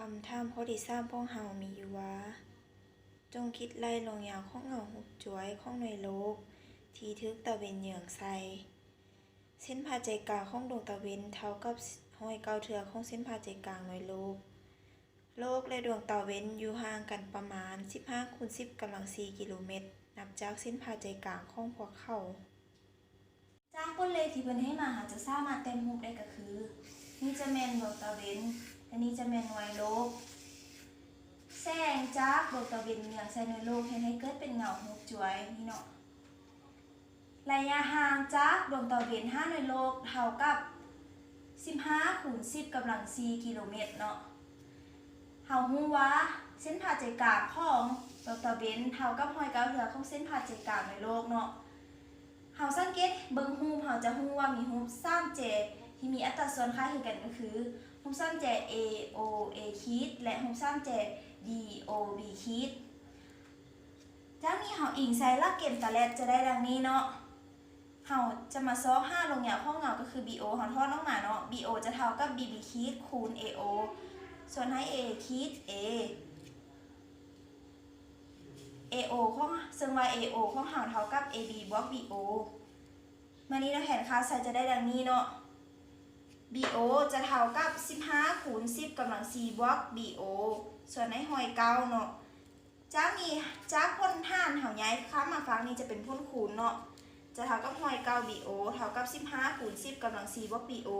ຄຳຖາມຂໍ້ທີສາມຂອງເຮົາມີຢູ່ວ່າ ຈົ່ງຄິດໄລ່ລວງຍາວຂອງເຫງົາຮູບຈວຍຂອງໜ່ວຍໂລກທີ່ຖືກຕາເວັນເຫຍື້ອງໃສ່. ເສັ້ນຜ່າໃຈກາງຂອງດວງຕາເວັນເທົ່າກັບຮ້ອຍເກົ້າເທື່ອຂອງເສັ້ນຜ່າໃຈກາງໜ່ວຍໂລກ. ໂລກ ແລະ ດວງຕາເວັນຢູ່ຫ່າງກັນປະມານສິບຫ້າຄູນສິບກຳລັງສີ່ກິໂລແມັດ ນັບຈາກເສັ້ນຜ່າໃຈກາງຂອງພວກເຂົາ. ຈາກບົດເລກທີ່ເພິ່ນໃຫ້ມາ ເຮົາຈະສາມາດແຕ້ມຮູບໄດ້ກໍຄື ນີ້ຈະແມ່ນດວງຕາເວັນ ແລະ ນີ້ຈະແມ່ນໜ່ວຍໂລກ. ແສງຈາກດວງຕາເວັນເຫຍື້ອງໃສ່ໜ່ວຍໂລກ ເຮັດໃຫ້ເກີດເປັນເຫງົາຮູບຈວຍນີ້ເນາະ. ໄລຍະຫ່າງຈາກດວງຕາເວັນຫາໜ່ວຍໂລກເທົ່າກັບສິບຫ້າຄູນສິບກຳລັງສີ່ກິໂລແມັດເນາະ. ເຮົາຮູ້ວ່າເສັ້ນຜ່າໃຈກາງຂອງດວງຕາເວັນເທົ່າກັບຮ້ອຍເກົ້າເທື່ອຂອງເສັ້ນຜ່າໃຈກາງໜ່ວຍໂລກເນາະ. ເຮົາສັງເກດເບິ່ງຮູບ ເຮົາຈະຮູ້ວ່າມີຮູບສາມແຈທີ່ມີອັດຕາສ່ວນຄ້າຍຄືກັນ ກໍຄືຮູບສາມແຈ ເອ ໂອ ເອ ຂີດ ແລະ ຮູບສາມແຈ ດີ ໂອ ບີ ຂີດ. ຈາກນີ້ເຮົາອີງໃສ່ຫຼັກເກນຕາແລັດຈະໄດ້ດັ່ງນີ້ເນາະ. ເຮົາຈະມາຊອກຫາລວງຍາວຂອງເຫງົາ ກໍຄື ບີ ໂອ ເຮົາຖອນອອກມາເນາະ. ບີ ໂອ ຈະເທົ່າກັບ ບີ ບີ ຂີດ ຄູນ ເອ ໂອ ສ່ວນໃຫ້ ເອ ຂີດ ເອ ເອ ໂອ ຂອງ ເຊິ່ງວ່າ ເອ ໂອ ຂອງເຮົາເທົ່າກັບ ເອ ບີ ບວກ ບີ ໂອ. ເມື່ອນີ້ເນາະ ແທນຄ່າໃສ່ຈະໄດ້ດັ່ງນີ້ເນາະ. ບີ ໂອ ຈະເທົ່າກັບສິບຫ້າຄູນສິບກຳລັງສີ່ບວກ ບີ ໂອ ສ່ວນໃຫ້ຮ້ອຍເກົ້າເນາະ. ຈາກນີ້ ຈາກຜົນຫານເຮົາຍ້າຍຂ້າມມາຝັ່ງນີ້ຈະເປັນຜົນຄູນເນາະ ຈະເທົ່າກັບຮ້ອຍເກົ້າ ບີ ໂອ ເທົ່າກັບສິບຫ້າຄູນສິບກຳລັງສີ່ບວກ ບີ ໂອ.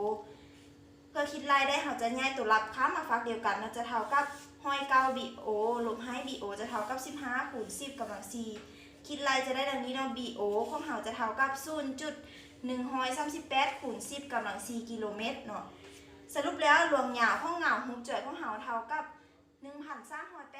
ເພື່ອຄິດໄລ່ໄດ້ ເຮົາຈະຍ້າຍຕົວລັບຂ້າມມາຝັ່ງດຽວກັນເນາະ ຈະເທົ່າກັບຮ້ອຍເກົ້າ ບີ ໂອ ລົບໃຫ້ ບີ ໂອ ຈະເທົ່າກັບສິບຫ້າຄູນສິບກຳລັງສີ່. ຄິດໄລ່ຈະໄດ້ດັ່ງນີ້ເນາະ ບີ ໂອ ຂອງເຮົາຈະເທົ່າກັບສູນຈຸດໜຶ່ງຮ້ອຍສາມສິບແປດຄູນສິບກຳລັງສີ່ກິໂລແມັດເນາະ. ສະຫຼຸບແລ້ວ ລວງຍາວຂອງເຫງົາຮູບຈວຍຂອງເຮົາເທົ່າກັບໜຶ່ງພັນສາມຮ້ອຍແປດ